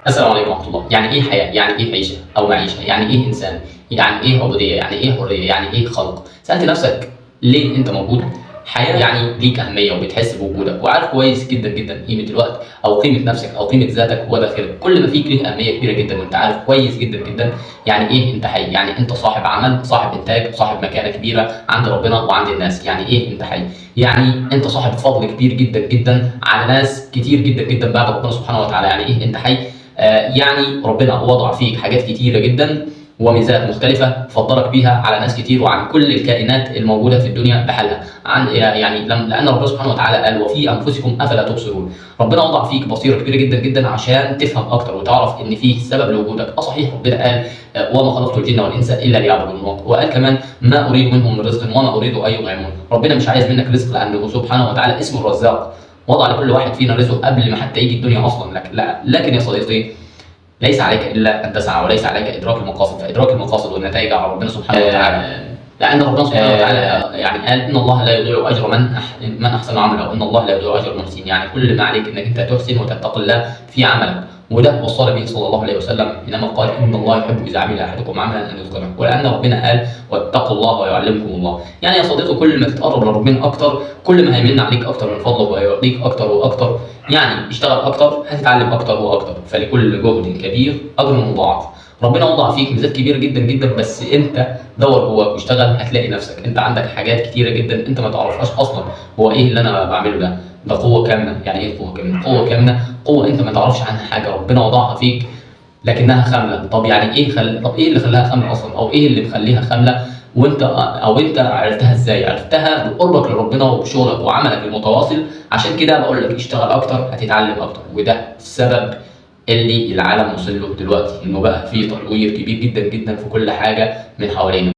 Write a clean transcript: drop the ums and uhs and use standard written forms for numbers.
السلام عليكم ورحمة الله. يعني ايه حياة؟ يعني ايه عيشه او معيشة؟ يعني ايه انسان؟ يعني ايه عبودية؟ يعني ايه حرية؟ يعني ايه خلق؟ سالت نفسك ليه انت موجود؟ حياة يعني ليك اهمية وبتحس بوجودك وعارف كويس جدا جدا قيمة الوقت او قيمة نفسك او قيمة ذاتك وداخلك، كل ما فيك ليه اهمية كبيرة جدا وانت عارف كويس جدا جدا يعني ايه انت حي، يعني انت صاحب عمل، صاحب انتاج، صاحب مكانه كبيرة عند ربنا وعند الناس. يعني ايه انت حي؟ يعني انت صاحب فضل كبير جدا جدا على ناس كتير جدا جدا بعد ربنا سبحانه وتعالى. يعني ايه انت حي؟ يعني ربنا وضع فيك حاجات كتيرة جدا وميزات مختلفة فضلك بيها على ناس كتير وعن كل الكائنات الموجودة في الدنيا بحالها. عن يعني لأن ربنا سبحانه وتعالى قال وفي أنفسكم أفلا تبصرون. ربنا وضع فيك بصيرة كبيرة جدا جدا عشان تفهم أكتر وتعرف إن فيه سبب لوجودك. صحيح ربنا قال وما خلقت الجن والإنس إلا ليعبدون، وقال كمان ما أريد منهم من رزق وما أريد أن يطعمون. ربنا مش عايز منك رزق لأنه سبحانه وتعالى اسمه الرزاق، وضع لكل واحد فينا رزقه قبل ما حتى يجي الدنيا أصلا. لكن يا صديقي ليس عليك الا ان تسعى وليس عليك ادراك المقاصد، فادراك المقاصد والنتائج على ربنا سبحانه وتعالى. لان ربنا سبحانه وتعالى يعني قال ان الله لا يضيع اجر من احسن عملا وان الله لا يضيع اجر المحسنين. يعني كل ما عليك انك انت تحسن وتتقي الله في عملك، وده وصل به صلى الله عليه وسلم حينما قال ان الله يحب اذا عمل احدكم عملا ان يتقنه، ولان ربنا قال واتقوا الله ويعلمكم الله. يعني يا صديقي كل ما تتقرب لربنا اكتر كل ما هيمن عليك اكتر من فضله وهيعطيك اكتر واكتر. يعني اشتغل اكتر هتتعلم اكتر واكتر، فلكل جهد كبير اجر مضاعف. ربنا وضع فيك ميزات كبيرة جدا جدا، بس انت دور جواك واشتغل هتلاقي نفسك انت عندك حاجات كتيرة جدا انت ما تعرفهاش اصلا. هو ايه اللي انا بعمله ده؟ ده قوة كامنة. يعني ايه قوة كامنة؟ قوة كامنة قوة انت ما تعرفش عنها حاجة، ربنا وضعها فيك لكنها خامله. طب يعني ايه طب ايه اللي خلاها خامله اصلا؟ او ايه اللي مخليها خامله؟ وانت او انت عرفتها ازاي؟ عرفتها بقربك لربنا وبشغلك وعملك المتواصل. عشان كده بقول لك اشتغل اكتر هتتعلم اكتر، وده السبب اللي العالم وصل له دلوقتي، انه بقى فيه تطوير كبير جدا جدا في كل حاجة من حوالينا.